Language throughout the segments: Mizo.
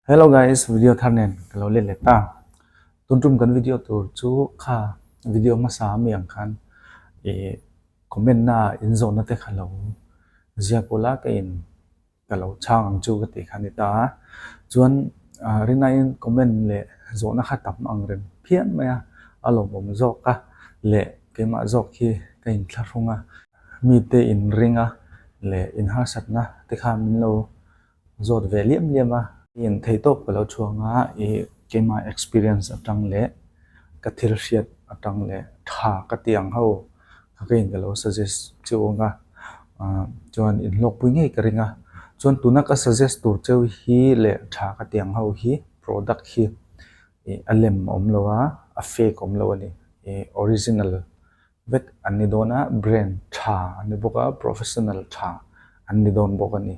Hello guys, video thar nen ka lo let leh ta. Tun tum kan video tur chu kha video hmasa ami ang khan ih comment na in zawhna te kha lo ziak ula ka in ka lo chhang ang chu ka tih kha a ni ta a. Chuan rinaiin comment leh zawhna kha tam ang reng phian mai a, a lawmawm zawk a leh keimah zawk hi ka inthlahrung a, mite inring a leh inharsatna te kha min lo Zawt ve liam liam a. In thei tawp ka lo chhuang a, i keimah experience atang leh ka thil hriat atang leh tha ka ti ang ho kha ka in ka lo suggest cheu ang a, chuan in hlawkpui ngei ka ring a. Chuan tuna ka suggest tur cheu hi leh tha ka ti ang ho hi product hi ih a lem a awm lo a, a fake a awm lo a ni, ih original vek an ni dawn a, brand tha an ni bawk a, professional tha an ni dawn bawk a ni.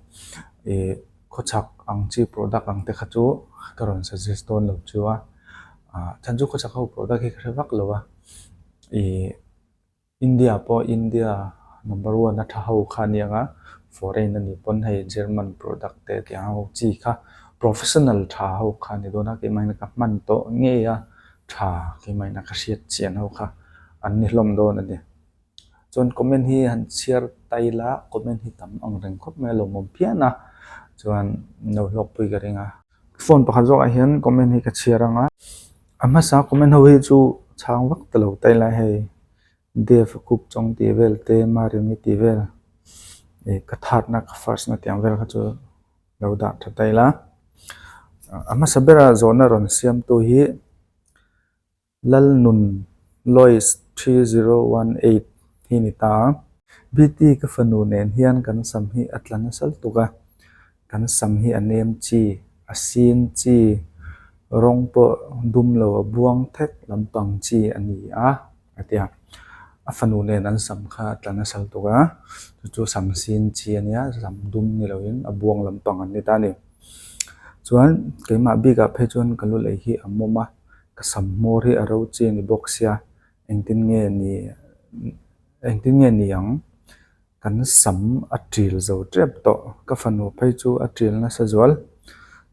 Ih khawchhak ang chi product ang te kha chu ka rawn suggest dawn lo chu a, ah chhan chu khawchhak ho product hi ka hre vak lo a, ih India pawh India number one a tha ho kha a ni ang a, foreign a nih pawn hei German product te tih ang ho chi kha professional tha ho kha a ni dawn a, keimah hian ka hman tawh ngei a. tha keimahina ka hriat chian ho kha an ni hlawm dawn a ni. Chuan comment hi han chhiar tai la comment hi tam ang reng khawp mai a lawmawm phian a chuan no hlawkpui ka ring a. Phone pakhat zawkah hian comment hi ka chhiar ang a, a hmasa comment ho hi chu chhang vak ta lo tai lai hei Dev a khup chawng tih vel te Maremi tih vel ih ka thatna ka first na tih ang vel kha chu. Lo dah tha ta ila. A hmasa bera zawhna rawn siamtu hi Lalnun Lois 3018 hi ni ta a. BT ka fanu nen hian kan sam hi a tla nasa lutuk a, kan sam hi a nem chi, a sin chi, rawng pawh dum lo a buang thek lampang chi a ni a. A ti a, a fanu nen an sam kha a tla nasa lutuk a, chu chu sam sin chi a nia, sam dum ni loin a buang lampang an ni ta a ni. Chuan keimah bikah phei chuan ka lu lei hi a mawm a, ka sam hmawr hi a ro chi a ni bawk sia, engtin nge ni engtin nge ni ang? Kan sam a ṭil zo ṭep tawh, ka fanu phei chu a ṭil nasa zual.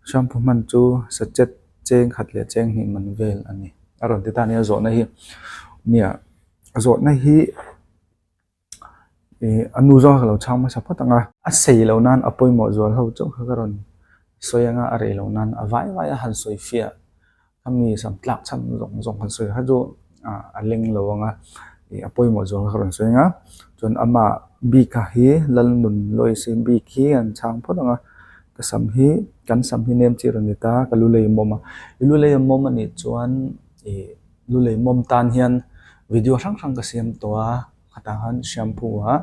Shampoo hman chu sachet cheng khat leh cheng hnih man vel a ni. A rawn ti ta a nia zawhna hi. Nia, zawhna hi ih a nu zawk kha ka lo chhang hmasa phawt ang a. A sei loh nan a pawimawh zual ho chauh kha ka rawn sawi ang a, a rei loh nan a vai vai a han sawi fiah. Khami sam tlak chhan zawng zawng han sawi kha chu a leng lo ang a, ih a pawimawh zual kha ka rawn sawi ang a, chuan amah bik a hi Lalnun Lois-i bik hi an chhang phawt ang a, ka sam hi kan sam hi nem chi rawn ni ta ka lu lei mawm a, i lu lei a mawm a nih chuan ih lu lei mawm tan hian video hrang hrang ka siam tawh a, khatah khan shampoo ah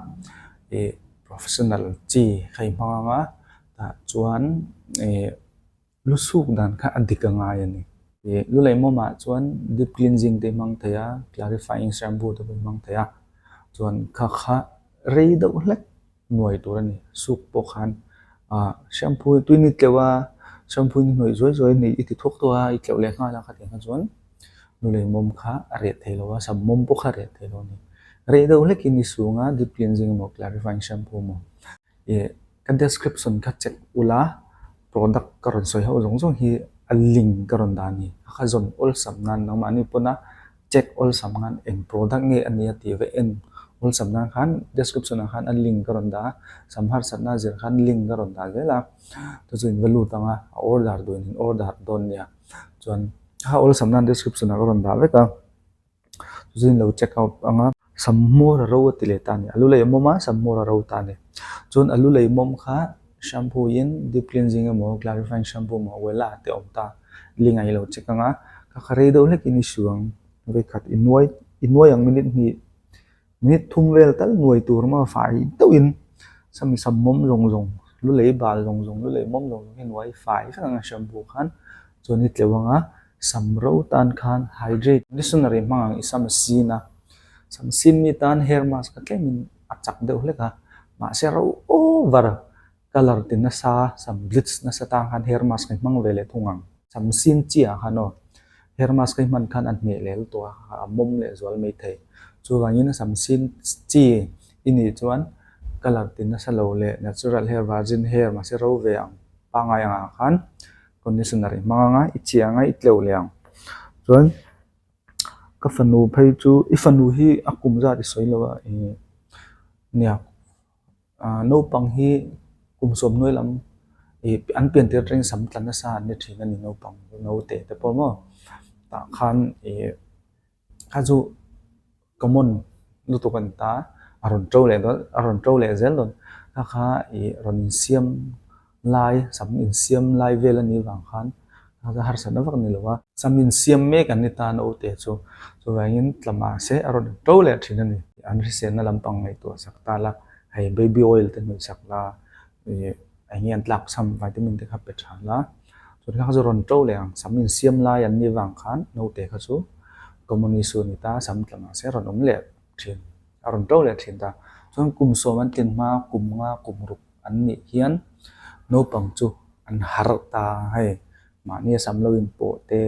ih professional chi kha i hmang ang a, tah chuan ih. Lu suk dan kha a dik a ngai a ni. Ih lu leh mawmah chuan deep cleansing te hmang thei a, clarifying shampoo te pawh hmang thei a, chuan kha kha rei deuh hlek nuai tur a ni. Suk pawh khan ah shampoo hi tui ni tleuh a, shampoo hi hnawih zuai zuai a ni i ti thuak thuak a, i tleuh leh nghal a khatiang kha chuan lu leh mawm kha a reh thei lo a, sam mawm pawh kha a reh thei lo a ni. Rei deuh hlekin i sung a, deep cleansing emaw clarifying shampoo emaw Ih ka description kha check ula product ka rawn sawi ho zawng zawng hi a link ka rawn dah a ni. A kha zawn awlsam nan nangmahni pawna check awlsam khan eng product nge a nia tih ve en awlsam nan khan description ah khan a link ka rawn dah a, sam harsatna zir khan link ka rawn dah zel a, chu chu in va lut ang a, a order duhin in order dawn nia. Chuan a kha awlsam nan description ah ka rawn dah vek a. Zin lo check out ang a. Sam hmawr a ro a ti leh ta a ni. A lu lei a mawm a, sam hmawr a ro ta a ni. Chuan a lu lei mawm kha shampoo in deep cleansing emaw clarifying shampoo emaw wella te a awm ta. Link ah i lo check ang a, ka kha rei deuh hlek in i su ang. Vawikhat i nuai i nuai ang minute hnih minute thum vel tal nuai tur maw fai deuhin sami sam mawm zawng zawng lu lei bal zawng zawng lu lei mawm zawng zawng hi nuai fai vek ang a shampoo khan chuan i tleuh ang a. Sam ro tan khan hydrate conditioner i hmang ang i sam a sin a, sam sin mi tan hair mask kha tlemin a chak deuh hlek a, mahse ro over colour ti nasa sam bleach nasa tan khan hair mask i hmang ve leh thung ang. Sam sin chiah ah khan aw hair mask i hman khan a hneh leh lutuk a, a mawm leh zual mai thei. Chuvangin sam sin chi i nih chuan colour ti nasa lo leh natural hair virgin hair mahse ro ve ang pangngai angah khan. Conditioner i hmang anga i chiah anga i tleuh leh ang. Chuan ka fanu phei chu i fanu hi a kum zat i sawi lo a ih nia naupang hi kum sawm hnuai lam ih an pian tir atangin sam tla nasa an ni thin a ni naupang naute te pawh maw tah khan ih kha chu common lutuk a ni ta a rawn to leh dawn a rawn to leh zel dawn kha kha ih rawn insiam lai sam insiam lai vel a nih vang khan a harsatna vak a ni lo a. Sam insiam mek an ni ta naute chu chuvangin tla mahse a rawn to leh thin a ni. An hriselna lampang ngaihtuah sak ta la hei baby oil te hnawih sak la ih eng nge an tlak cham vitamin te kha pe tha la chuan kha chu rawn to leh ang sam insiam lai an nih vang khan naute kha chu common issue a ni ta sam tla mahse a rawn awm leh thin a rawn to leh thin ta chuan kum sawm an tlin hma kum nga kum ruk an nih hian naupang chu an harh ta hei mahni a sam lo inpawh te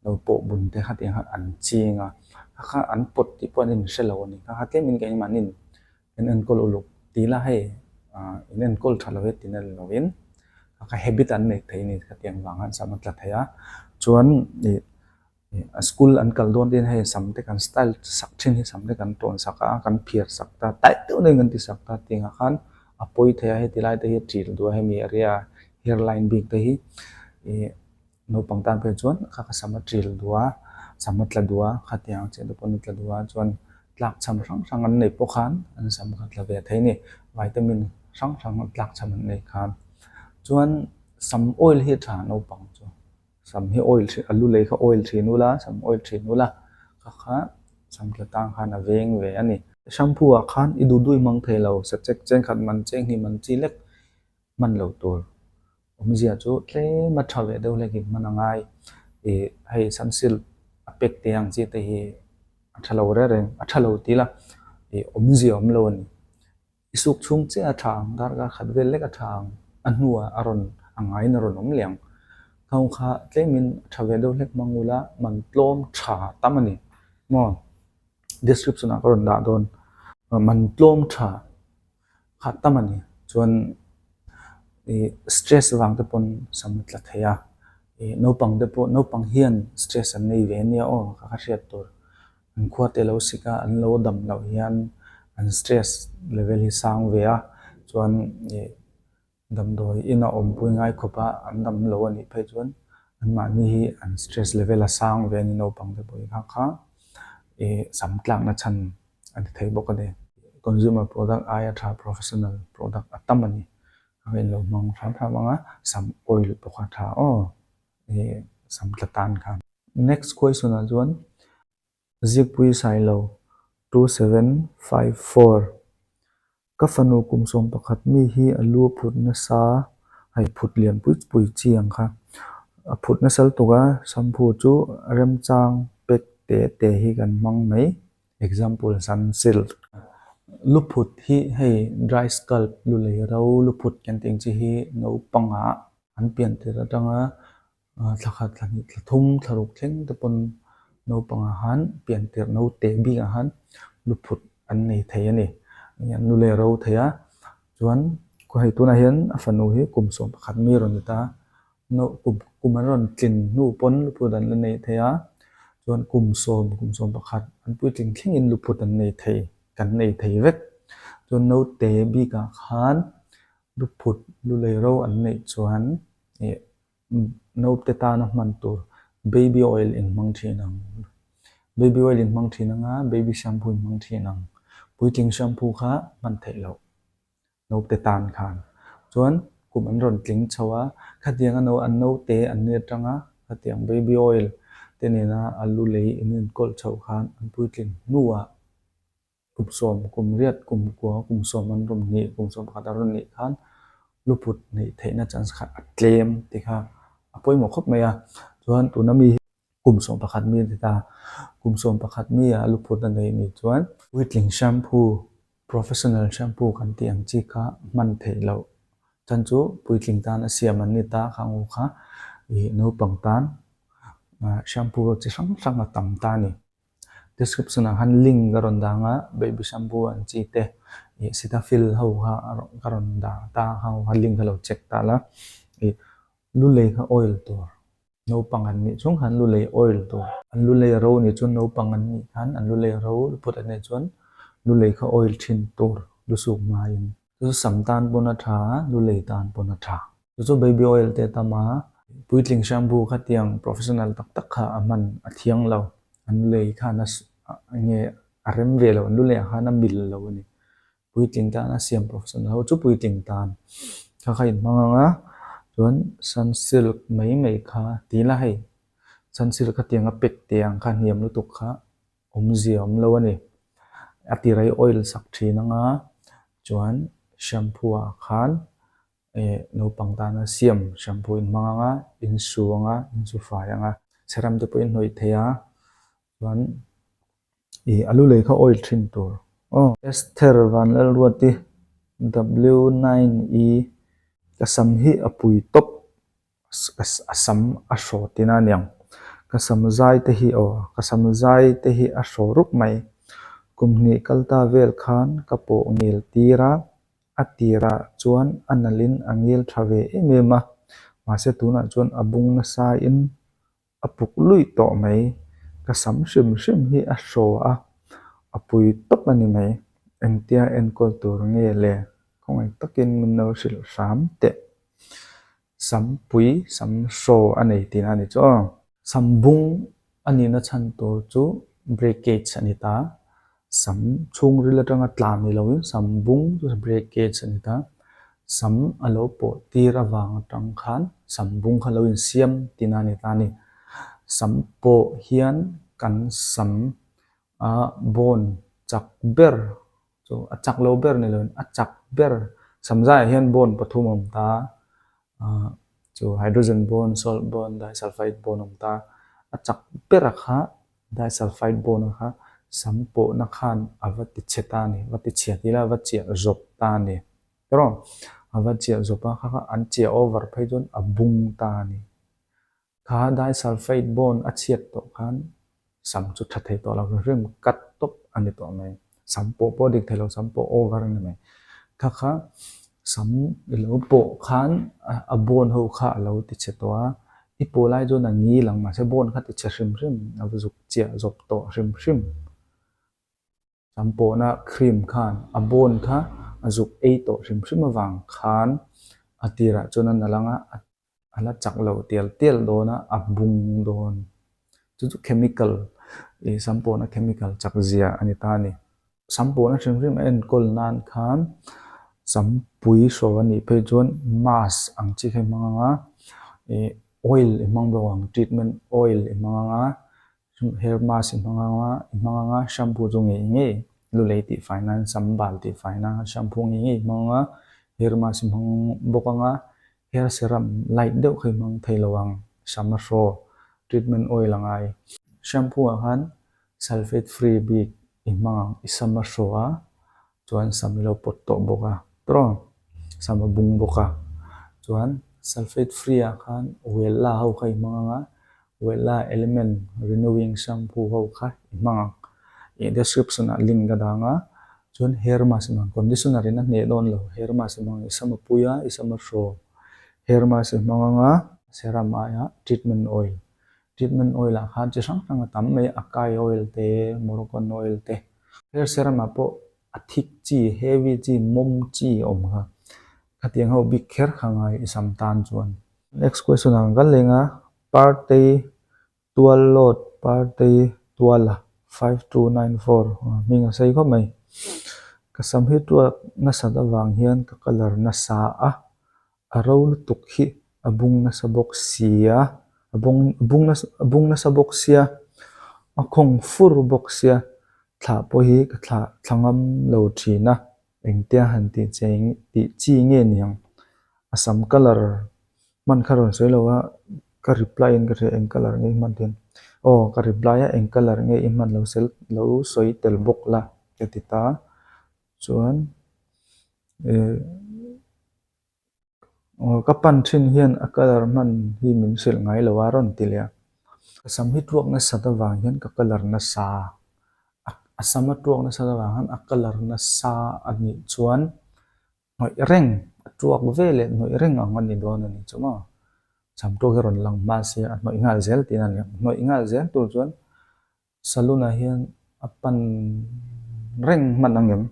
lo pawh bun te kha tiang khan an ching a kha kha an pawt tih pawh an inhre lo a ni kha kha tlem in keimahni in enkawl uluk tih la hei ah in enkawl tha lo e tih na lo in kha kha habit an neih theih a ni kha tiang vang khan sam a tla thei a chuan ih A school an kal dawn te hei sam te kan style sak thin hi sam te kan tawn sak a kan phiar sak ta taih deuh deuhin kan ti sak ta tih ang khan a pawi thei a heti lai te hi a ṭil duh a hemi area hairline bik te hi ih naupang tan phei chuan kha kha sam a ṭil duh a sam a tla duh a khatiang ang chiah te pawn a tla duh a chuan tlak cham hrang hrang an neih pawh khan an sam kha tla ve thei a ni vitamin hrang hrang tlak cham an neih khan chuan sam oil hi a ṭha naupang chu. Sam hi oil thin a lu lei kha oil thin ula sam oil thin ula kha kha sam tla tang khan a veng ve a ni. Shampoo ah khan i duh duh i hmang thei lo sachek cheng khat man cheng hnih man chi lek hman lo tur awmzia chu tlem a tha ve deuh hlek in hman a ngai ih hei sunsilk a pack te ang chi te hi a tha lo reng reng a tha lo tih la ih awmzia awm lo a ni. I suk chhung chiah a tha ang, darkar khat vel lek a tha ang, a hnuah a rawn a ngaiin a rawn awm leh ang. Thau kha tlemin a tha ve deuh hlek hmang ula man tlawm tha tam a ni maw? Description ah ka rawn dah dawn. Man tlawm tha kha tam a ni. Chuan ih stress vang te pawn sam a tla thei a, ih naupang te pawh naupang hian stress an nei ve ania aw ka hriat tur. An khua te lo sik a, an lo dam loh hian an stress level hi sang ve a, chuan ih damdawi ina awmpui ngai khawp a, an dam lo a nih phei chuan anmahni hi an stress level a sang ve a ni naupang te pawh hi kha kha ih sam tlakna chhan a ni thei bawk a ni. Consumer product aia tha professional product a tam a ni. A in lo hmang hram hram ang a, sam oil pawh kha a tha aw. Ih sam tla tan khan. Next question ah chuan Zikpui Sailo 2754 Ka fanu kum 11 mi hi a lu a phut nasa hei phut lian pui pui chi ang kha a phut nasa lutuk a shampoo chu remchang pack te te hi kan hmang mai example sunsilk lu phut hi hei dry scalp lu lei ro lu phut kan tih ang chi hi naupangah An pian tir atanga thla khat thla hnih thla thum thla ruk thleng te pawn naupangah khan pian tirh naute bikah khan luphut an nei thei a ni. An nu leh ro thei a, chuan hei tunah hian a fanu hi kum 11 mi a rawn ni ta a, kum kum an rawn tlin hnu pawn luphut an la nei thei a, chuan kum sawm kum 11 an puitling thlengin luphut an nei thei kan nei thei vek. Chuan naute bikah khan Luphut lu lei ro an neih chuan ih naute tana hman tur baby oil in hmang thin ang. Baby oil in hmang thin anga baby shampoo in hmang thin ang. Puitling shampoo kha hman theih loh naute tan khan. Chuan kum an rawn tling chho a, khatiang a an naute an ni atanga khatiang baby oil te nena a lu lei in enkawl chhoh khan an puitling hnuah Kum sawm, kum riat, kum kua, kum sawm an rawn nih, kum 11 an rawn nih khan luput neih theihna chance kha a tlem tih kha a pawimawh khawp mai a. Chuan tuna mi hi kum 11 mi a ti ta, kum 11 mi ah luput a neih nih chuan puitling shampoo, professional shampoo kan tih ang chi kha hman theih loh chan chu puitling tan a siam an ni ta kha ngu kha ih naupang tan shampoo chi hrang hrang a tam ta a ni. Description ah khan link ka rawn dang a baby shampoo an chi te ih cetaphil ho kha ka rawn dah ta kha link kha lo check ta la ih. Lulei kha oil tur. Naupang an nih chung khan lulei oil tur. An lulei ro nih chuan naupang an nih khan an lulei ro luput an neih chuan lulei kha oil thin tur lusuk hmain. Chu chu sam tan pawn a tha a, lulei tan pawn a tha. Chu chu baby oil te a tam a, puitling shampoo kha tiang professional tak tak kha a hman a thiang lo. An lulei khan a nge a rem ve lo, an lulei ah khan a mil lo a ni. Puitling tan a siam professional ho chu puitling tan kha kha inhmang ang a, chuan sunsilk mai mai kha ti ila hei sunsilk kha tiang a pack teh ang kha hniam lutuk kha awmzia awm lo a ni. A tirei oil sak thin ang a, chuan shampoo ah khan eh naupang tana siam shampoo inhmang ang a, insu ang a, insu fai ang a, serum te pawh inhnawih thei a, chuan Ih a lu lei kha oil thin tur aw. Esther Vanlalruati W9E ka sam hi a pui tawp a sam a hraw tina aniang ka sam zai te hi aw ka sam zai te hi a hraw rup mai kum hnih kal ta vel khan ka pawh ngel tir a a tirah chuan a nalh in a ngel tha ve em em a mahse tunah chuan a bung nasa in A puk luih tawh mai. Ka sam hrim hrim hi a hraw a, a pui tawp a ni mai. Engtia enkawl tur nge le? Khawngaih takin min lo hrilh hram teh. Sam pui, sam hraw a nei tihna a ni chu aw. Sam bung a nihna chhan tur chu breakage a ni ta. Sam chhungril atanga tlan ni loin sam bung chu breakage a ni ta. Sam a lo pawh tir avang atang khan sam bung kha lo insiam tihna a ni ta a ni. Sam pawh hian kan sam a bone chak ber chu a chak lo ber ni loin a chak ber sam zaiah hian bone pathum a awm ta a chu hydrogen bond, salt bond, disulfide bond a awm ta. A chak bera kha Disulfide bond kha sam pawhna khan a va ti chhe ta a ni, va ti chhia tih ila a va chiah zawp ta a ni. Erawh a va chiah zawp a, kha kha an chiah over phei chuan a bung ta a ni. Kha disulfide bond a chhiat tawh khan sam chu tha thei tawh lo hrim hrim, cut tawp a ni tawh mai. Sam pawh pawh dik thei lo, sam pawh over a ni mai. Kha kha sam i lo pawh khan a bond ho kha a lo ti chhe tawh a, I pawh lai chuan a ngil ang mahse bone kha ti chhe hrim hrim a va zuk chiah zawp tawh hrim hrim. Sam pawhna cream khan a bone kha a zuk ei tawh hrim hrim avang khan a tirah chuan a nalh ang a, a la chak lo tial tial dawn a, a bung dawn. Chu chu chemical ih sam pawhna chemical chak zia a ni ta a ni. Sam pawhna hrim hrim a enkawl nan khan sam pui hraw a nih phei chuan mask ang chi kha i hmang ang a, ih oil i hmang bawk ang treatment oil i hmang ang a, hair mask i hmang ang a i hmang ang a shampoo chu ngei ngei lu lei tih fai nan sam bal tih fai nan shampoo ngei ngei i hmang ang a, hair mask i hmang bawk ang a, hair serum light deuh kha i hmang thei lo ang sam a hraw treatment oil a ngai. Shampoo ah khan sulfate free bik i hmang ang i sam a hraw a chuan sam i lo pawt tawh bawk a tawng sam a bung bawk a chuan sulfate free ah khan wella ho kha i hmang ang a wella element renewing shampoo ho kha i hmang ang ih description ah link ka dang a chuan hair mask i hmang conditioner in a hneh dawn lo hair mask i hmang i sam a pui a i sam a hraw hair mask i hmang ang a serum aia treatment oil Treatment oil ah khan chi hrang hrang a tam mai a, Akai oil te, Moroccan oil te. Hair serum ah pawh a thick chi, heavy chi, mawm chi a awm kha. Khatiang ho bik kher kha ngai i sam tan chuan. Next question ah kan kal leng a, Partei tual load, Partei tuala 5294 hming a sei khawp mai. Ka sam hi tuak nasat avang hian ka colour nasa a, A ro lutuk hi a bung nasa bawk sia, a bung bung nasa a bung nasa bawk sia, a khawng fur bawk sia, thlah pawh hi ka thlah thla ngam lo thin a, engtia han tih che tih chi nge niang? A sam colour hman kha rawn sawi lo a, ka reply in ka hria eng colour nge i hman thin? Aw ka reply a eng colour nge i hman lo sel lo sawi tel bawk la ka ti ta, chuan eh. Aw ka pan thin hian a colour hman hi min hrilh ngai lo a rawn ti leh a. Ka sam hi tuak nasat avang hian ka colour nasa a, a sam a tuak nasat avang hian a colour nasa a nih chuan hnawih reng a tuak ve leh hnawih reng ang a ni dawn a ni chu maw. Sam tuak hi rawn lang hma se a hnawih nghal zel tihna a ni ang. Hnawih nghal zel tur chuan Saloon ah hian a pan reng hman ang em?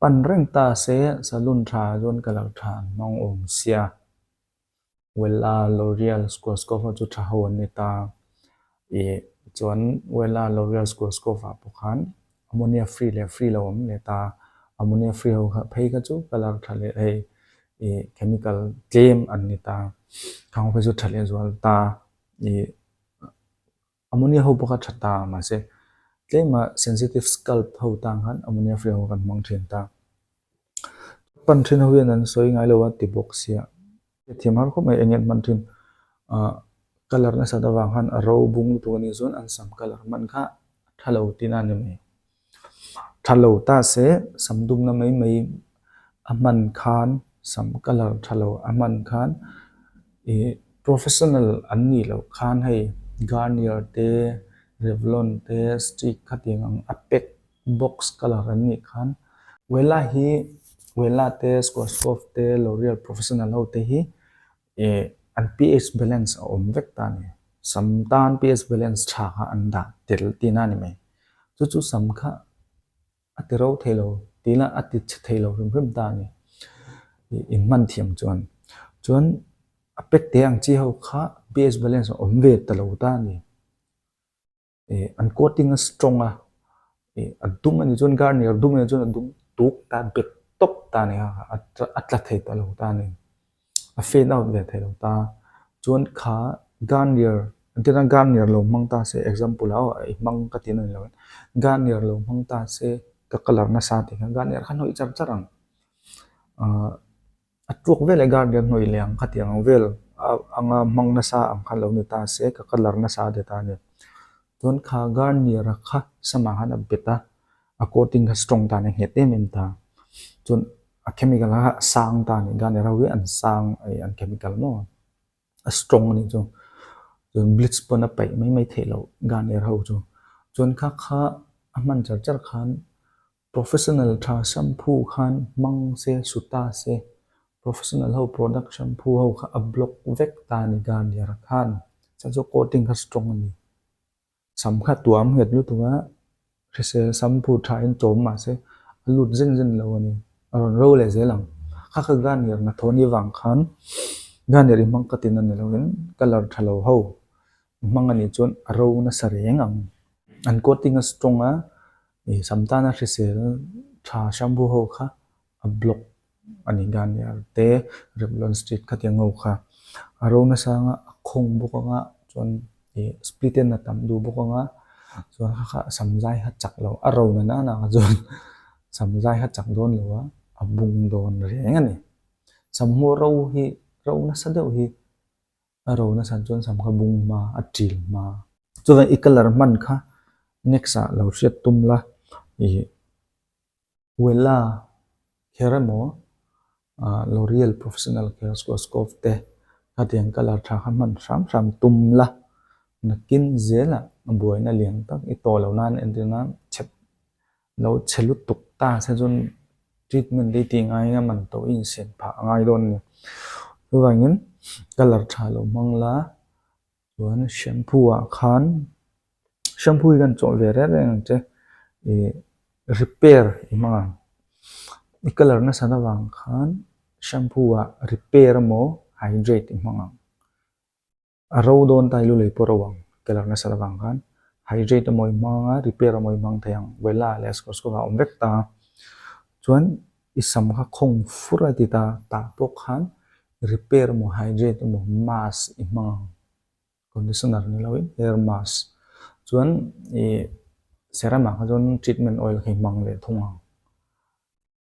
Pan reng ta se saloon tha chuan colour tha an hmang awm sia. Wella, L'Oreal, Schwarzkopf ho chu tha ho an ni ta. Ih chuan Wella, L'Oreal, Schwarzkopf ah pawh khan ammonia free leh free lo awm leh ta. Ammonia free ho kha phei kha chu colour tha leh hei ih chemical tlem an ni ta. Khang ho phei chu tha leh zual ta. Ih. Ammonia ho pawh kha tha ta mahse tlema sensitive scalp ho tang khan ammonia free ho kan hmang thin ta. Pan thin ho hian an sawi ngai lo a ti bawk sia. Thiam har khawp mai eng nge an hman thin. Ahh colour nasat avang khan a ro bung lutuk a nih chuan an sam colour hman kha a tha lo tihna a ni mai. Tha lo ta se sam dumna mai mai a hman khan sam colour tha lo a hman khan ih professional an nih loh khan hei Garnier te Revlon te Streak khatiang ang a pack box colour an nih khan Wella hi Wella te Schwarzkopf te L'Oreal professional ho te hi Ih an pH balance a awm vek ta a ni. Sam tan pH balance tha kha an dah tel tihna a ni mai. Chu chu sam kha a ti ro thei lo tihna a ti chhe thei lo hrim hrim ta a ni. Ih in hman thiam chuan. Chuan a pek te ang chi ho kha pH balance a awm ve ta lo ta a ni. Ih an coating a strong a ih a dum a nih chuan garnier dum a nih chuan a dum tuk ta bet tawp ta a ni a a tla thei ta lo ta a ni a fade out ve thei lo ta chuan kha garnier engtin a garnier lo hmang ta se example ah aw i hmang ka tih na ni lo in garnier lo hmang ta se ka colour nasa tih kha garnier kha hnawih char char ang ah. A tuak vel e garden hnawih leh ang khatiang ang vel anga hmang nasa ang kha lo ni ta se ka colour nasa a det a ni. Chuan kha garnier a kha samah khan a bet a, a coating kha strong ta a ni nghet em em ta. Chuan a chemical kha a sang ta a ni garnier ho hi an sang an chemical maw a strong a nih chu. Chuan bleach pawn a paih mai mai theih loh garnier ho chu. Chuan kha kha a hman char char khan. Professional tha shampoo khan hmang se su ta se professional ho product shampoo ho kha a block vek ta a ni Garnier khan chuan chu coating kha strong a ni. Sam kha tuam nghet lutuk a hrisel shampoo tha in chawm mahse a lut zen zen lo a ni a rawn ro leh zel ang. Kha kha Garnier hnathawh ni vang khan Garnier i hmang ka tin a ni lovin colour tha lo ho hmang a nih chuan a ro nasa reng ang. An coating a strong a Ih sam tana hrisel tha shampoo ho kha a block a ni Garnier te Revlon street khatiang ho kha a ro nasa anga a khawng bawk anga chuan ih split en a tam duh bawk anga chuan kha kha sam zai kha chak lo a ro na nana kha chuan sam zai kha chak dawn lo a a bung dawn reng a ni sam hmuh ro hi ro nasa deuh hi. A ro nasa chuan sam kha bung hma a ṭil hma. Chuan i colour hman kha next ah lo hriat tum la ih Wella kher emaw ah L'Oreal professional kher Schwarzkopf te khatiang colour tha kha hman hram hram tum la nakin zelah buaina lian tak i tawh lo nan entir nan chep Lo chhe lutuk ta se chuan treatment te tih ngaiin a man tawh i insiam phah a ngai dawn a ni. Chuvangin colour tha lo hmang la chuan shampoo ah khan shampoo hi kan chawh ve reng reng ang che ih repair i hmang ang. I colour nasat avang khan shampoo ah repair emaw hydrate i hmang ang. A ro dawn ta i lu lei pawh ro ang colour nasa avang khan hydrate a mawi hmang a repair a mawi hmang thei ang Wella leh Schwarzkopf ah a awm vek ta chuan i sam kha khawng fur a ti ta tah pawh khan repair emaw hydrate emaw mask i hmang ang conditioner ni loin hair mask chuan ih serum ah kha chuan treatment oil kha i hmang leh thung ang.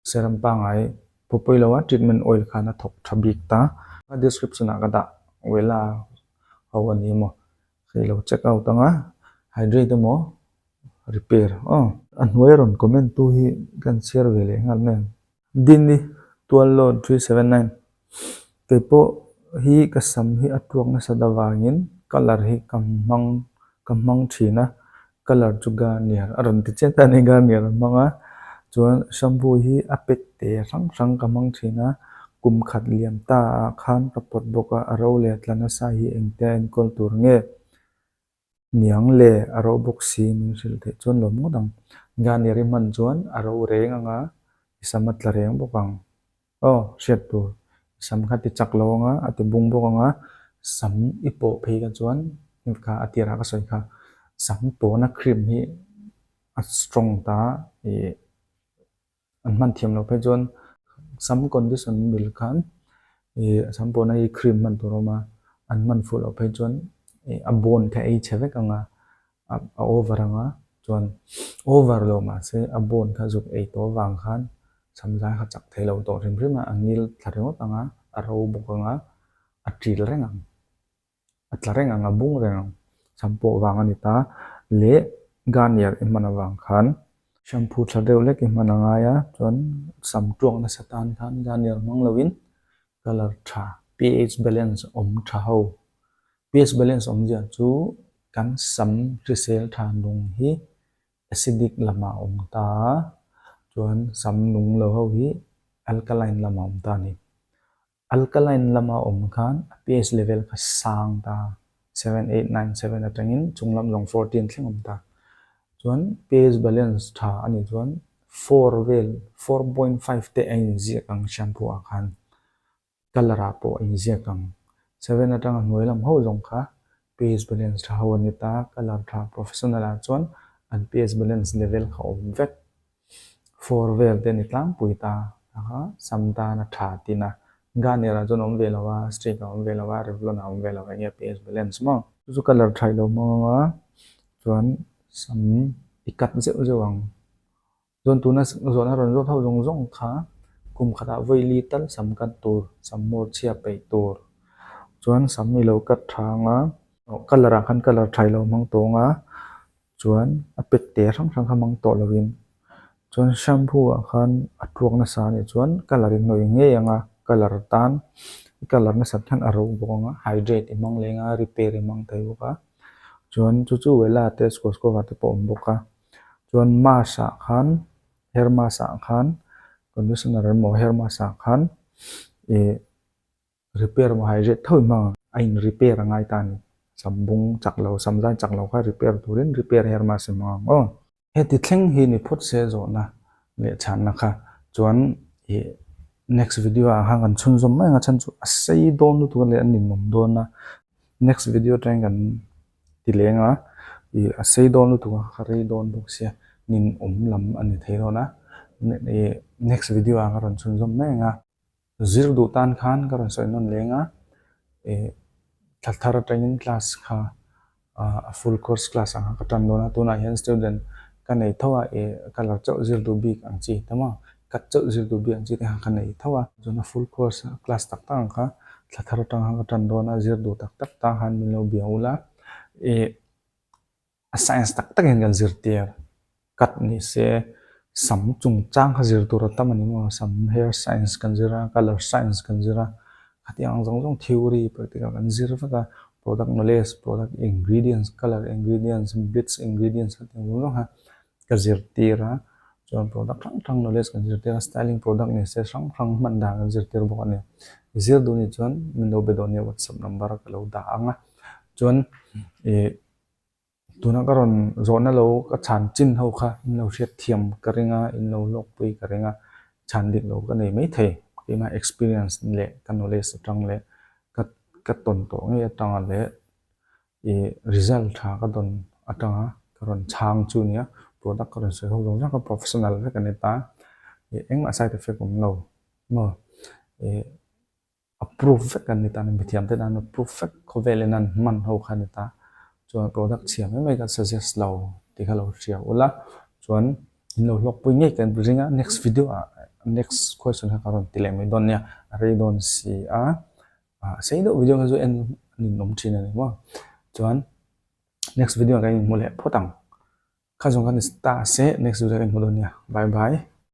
Serum pangngai pawh pawi lo a treatment oil khan a thawk tha bik ta. A description ah ka dah Wella ho a ni emaw hei lo check out ang a hydrate emaw repair aw. A hnuai rawn comment tu hi kan chhiar ve leh nghal mai ang. Dini Tuallo 379 Kei pawh hi ka sam hi a tuak nasat avangin colour hi ka hmang ka hmang thin a. Colour chu Garnier a rawn ti chiah ta a ni Garnier a hmang a chuan shampoo hi a pek te hrang hrang ka hmang thin a. Kum khat liam ta ah khan ka pawt bawk a, a ro leh tla nasa hi engtia enkawl tur nge niang le a ro bawk si min hrilh theih chuan lawm ngawt ang. Garnier i hman chuan a ro reng ang a, i sam a tla reng bawk ang. Aw, hriat tur. I sam kha ti chak lo ang a, a ti bung bawk ang a, sam i pawh phei kha chuan kha a tirah ka sawi kha sam pawhna cream hi a strong ta ih an hman thiam loh phei chuan sam condition mil khan ih sam pawhna hi cream hman tur a awm a, an hman fuh loh phei chuan ih a bone kha ei chhe vek ang a, a over ang a, chuan over lo mahse a bone kha zuk ei tawh avang khan sam zai kha chak thei lo tawh hrim hrim a, a ngil thla ringawt ang a, a ro bawk ang a, a ṭil reng ang. A tla reng ang, a bung reng ang. Sam pawh vang a ni ta. Leh Garnier i hman avang khan shampoo tha deuh lek i hman a ngai a, chuan sam tuak nasa tan khan Garnier hmang loin colour tha, pH balance awm tha ho. pH balance awmzia chu kan sam hrisel tha nung hi acidic lamah a awm ta a, chuan sam nung lo ho hi alkaline lamah a awm ta a ni. Alkaline lama awm khan a pH level kha sang ta, 7, 8, 9, 7 atangin chung lam zawng 14 thleng awm ta. Chuan pH balance tha a nih chuan 4 vel, 4.5 te a inziak ang shampoo ah khan, colour ah pawh a inziak ang. 7 atanga hnuai lam ho zawng kha pH balance tha ho a ni ta, colour tha professional ah chuan an pH balance level kha awm vek. Fawr vel te ni tlangpui ta a kha sam tan a tha tin a, Garnier ah chuan a awm ve lo a, Streak ah a awm ve lo a, Revlon ah a awm ve lo a, enge pH balance maw? Chu chu colour tha ilo hmang ang a, chuan sam i cut zeuh zeuh ang. Chuan tuna zawhna rawn zawt ho zawng zawng kha kum khatah vawi li tal sam cut tur, sam hmawr chhia peih tur. Chuan sam ilo cut tha ang a, colour ah khan colour tha ilo hmang tawng a, Chuan a pet te hrang hrang kha hmang tawh lovin chuan shampoo ah khan a tuak nasa a nih chuan colour in hnawih ngei ang a, colour tan colour nasat khan a ro bawk ang a, hydrate i hmang leng a, repair i hmang thei bawk a, chuan chu chu wella te scoscova te pawh a awm bawk a, chuan mask ah khan hair mask ah khan conditioner emaw hair mask ah khan ih. Repair maw hydrate tho in hmang ang. A in repair a ngai ta a ni. Sam bung chak lo, sam zai chak lo kha repair turin repair hair mask in hmang ang aw. Heti thleng hi ni phawt se zawhna leh chhanna kha chuan ih next video ah khan kan chhunzawm mai ang a chhan chu a sei dawn lutuk a leh a ninawm dawn a. Next video atangin kan ti leng a, ih a sei dawn lutuk a ka rei dawn bawk sia ninawm lam a ni thei dawn a. Ih next video ah ka rawn chhunzawm mai ang a. Zir duh tan khan ka rawn sawi nawn leng a, ih thla thar atangin class kha a full course class ang kha ka tan dawn a, tunah hian student ka nei tho a, ih colour chauh zir duh bik ang chi te maw, cut chauh zir duh bik ang chi te kha ka nei tho a, chuan a full course class tak tak ang kha thla thar atang khan ka tan dawn a, zir duh tak tak tan khan min lo bia ula, ih. A science tak tak in kan zirtir cut ni se sam chungchang kha zir tur a tam a ni maw sam hair science kan zir a colour science kan zir a khatiang ang zawng zawng theory practical kan zir vek a product knowledge product ingredients colour ingredients bleach ingredients khatiang zawng zawng kha ka zirtir a chuan product hrang hrang knowledge kan zirtir a styling product ni se hrang hrang hman dan kan zirtir bawk a ni zir duh ni chuan min lo be dawn nia whatsapp number ka lo dah ang a chuan ih. Tuna ka rawn zawhna lo ka chhan chin ho kha in lo hriat thiam ka ring a, in lo hlawkpui ka ring a, chhan dik lo ka nei maithei. Keimah experience leh ka knowledge atang leh ka ka tawn tawh ngei atanga leh ih result tha ka dawn atanga ka rawn chhang chu nia product ka rawn sawi ho zawng zawng kha professional vek a ni ta, ih engmah side effect awm lo maw ih. Approve vek an ni ta a ni, mithiam te tan approve vek khawvel in an hman ho kha a ni ta. Chuan product chhia mai mai kha suggest lo tih kha lo hria ula, chuan in lo hlawkpui ngei ka ring a, next video ah next question kha ka rawn ti leh mai dawn nia, a rei dawn si a, ah sei deuh video kha chu en a ninawm thin a ni maw. Chuan next video ah kan inhmu leh phawt ang, kha zawng kha ni ta se next video ah kan inhmu dawn nia, bye bye.